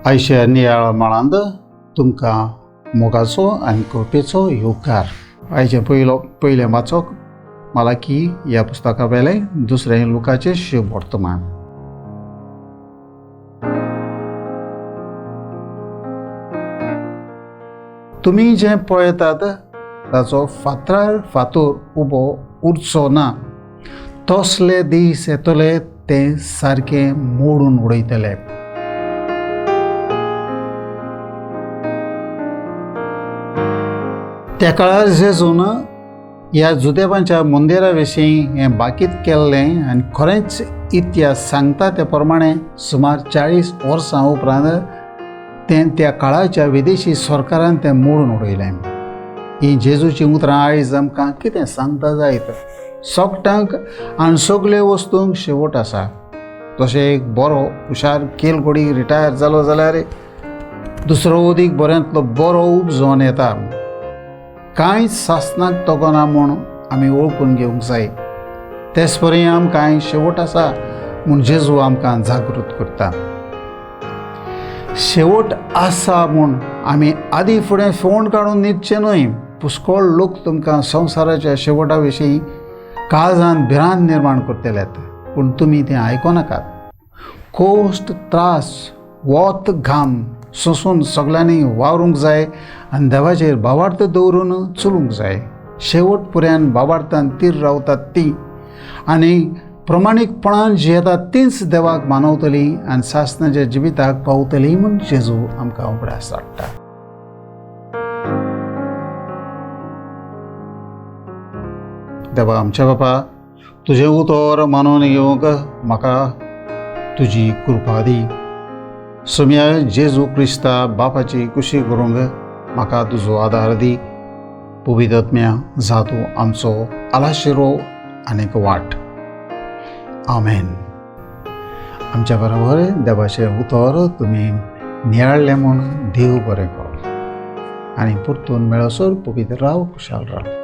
आयच्या नियाळ माळांत तुमकां मोगाचो आनी कृपेचो येवकार. आयचें पयलें वाचक मालाकी ह्या पुस्तका वेलें, दुसरें लुकाचें शुभ वर्तमान. तुमी जें पळयतात ताचो फातरार फातर उबो उरचो ना, तसले दीस येतले ते सारकें मोडून उडयतले. त्या काळार जेजून ह्या जुदेवांच्या मंदिरा विशीं हें बाकीत केल्लें आनी खरेंच इतिहास सांगता ते प्रमाणे सुमार 40 वर्सां उपरांत तें त्या काळाच्या विदेशी सरकारान तें मोडून उडयलें. हीं जेजूचीं उतरां आयज आमकां कितें सांगता जायत? सगटांक आनी सगळे वस्तूंक शेवट आसा. तशें एक बरो हुशार खेलगडी रिटायर जालो जाल्यार दुसरो अदीक बऱ्यांतलो बरो उपजोवन येता. कांय सासनाक तगना म्हूण आमी वळखून घेवंक जाय. तेच परी आमकां शेवट आसा म्हूण जेजू आमकां जागृत करता. शेवट आसा म्हूण आमी आदी फुडें फोंड काडून न्हिदचें न्हय. पुष्कळ लोक तुमकां संवसाराच्या शेवटा विशीं काळजान भिरांत निर्माण करतले, पूण तुमी तें आयको नाकात. कोश्ट, त्रास, वत, घाम सोंसून सगल्यांनी वावरूंक जाय आनी देवाचेर भावार्थ दवरून चलूंक जाय. शेवट पुऱ्यान भावार्थान तीर रावतात ती आनी प्रमाणीकपणान जियेतात तींच देवाक मानवतली आनी सासणाच्या जिविताक पावतली म्हूण जेजू आमकां उगडास हाडटा. देवा आमच्या बापा, तुजें उतर मानून घेवंक म्हाका तुजी कृपा दी. सोम्या जेजू क्रिस्ता बापाची कुशी करूंक म्हाका तुजो आदार दी. पवित्र जा तूं आमचो आलाशिरो आनीक वाट. आमेन. आमच्या बरोबर देवाचें उतर तुमी नियाळ्ळें म्हूण देव बरें कर आनी परतून मेळसर पवित्र राव, खुशाल राव.